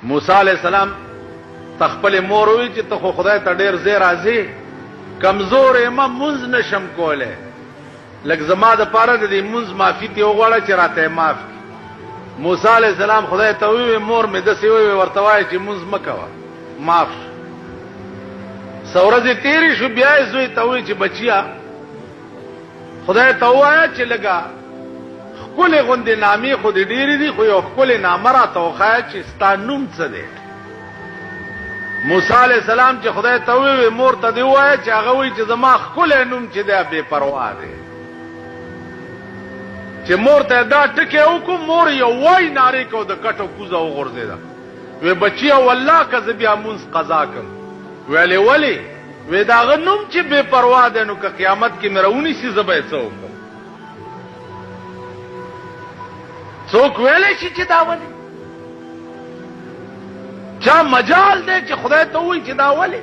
موسی علیه السلام ته خپلې مور وویل چې ته خو خدای ته ډېر ځای راځې، کمزوری یم، لمونځ نه شم کولی، لږ زما دپاره د دې لمونځ معافي ترې وغواړه چې راته یې معاف کړي. موسی علیه السلام خدای ته وویل، مور مې داسې وویل، ورته وایه چې لمونځ مه کوه، معاف شو. څه ورځې تېرې شو، بیا یې زوی ته وویل چې بچیه! خدای ته ووایه چې لږه ښکلې غوندې نامې خو دې ډېرې دي، خو یو ښکلې نامه راته وښایه چې ستا نوم څه دی؟ موسی علیه السلام چې خدای ته وویل، مور ته دې ووایه چې هغه وایي چې زما ښکلی نوم چې دی بې پروا دی. چې مور ته دا ټکی وکړو، مور یو وای نارې کو، د کټو کوزه وغورځېده. وی بچیه والله که زه بیا مونځ قضا کم. ویلې ولې؟ وې د هغه نوم چې بې پروا دی نو که قیامت کې مې راونیسي زه به یې څه وکړم؟ څوک ویلی شي چې دا ولې؟ چا مجال دی چې خدای ته ووایي چې دا ولې؟